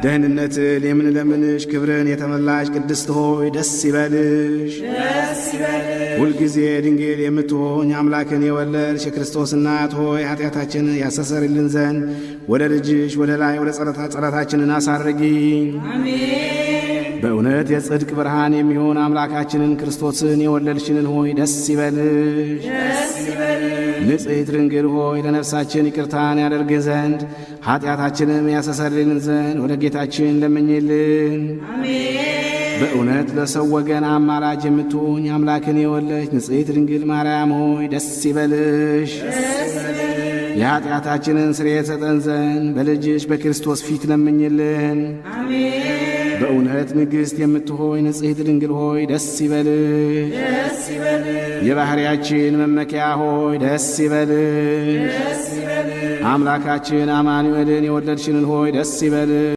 ደህንነትን የምንለምንሽ ክብርን የተመላሽ ቅድስት ሆይ ደስ ይበልሽ። ሁልጊዜ ድንግል የምትሆኝ አምላክን የወለድሽ የክርስቶስ እናት ሆይ ኃጢአታችንን ያስተሰርይልን ዘንድ ወደ ልጅሽ ወደ ላይ ወደ ጸሎታችንን አሳርጊ። በእውነት የጽድቅ ብርሃን የሚሆን አምላካችንን ክርስቶስን የወለድሽንን ሆይ ደስ ይበልሽ። ንጽሕት ድንግል ሆይ ለነፍሳችን ይቅርታን ያደርግ ዘንድ ኃጢአታችንም ያስተሰርይልን ዘንድ ወደ ጌታችን ለምኝልን። በእውነት ለሰው ወገን አማላጅ የምትሆኝ አምላክን የወለድሽ ንጽሕት ድንግል ማርያም ሆይ ደስ ይበልሽ። የኃጢአታችንን ስርየት ሰጠን ዘንድ በልጅሽ በክርስቶስ ፊት ለምኝልን። በእውነት ንግሥት የምትሆኝ ንጽሕት ድንግል ሆይ ደስ ይበልሽ። የባሕርያችን መመኪያ ሆይ ደስ ይበልሽ። አምላካችን አማኑኤልን የወለድሽንን ሆይ ደስ ይበልሽ።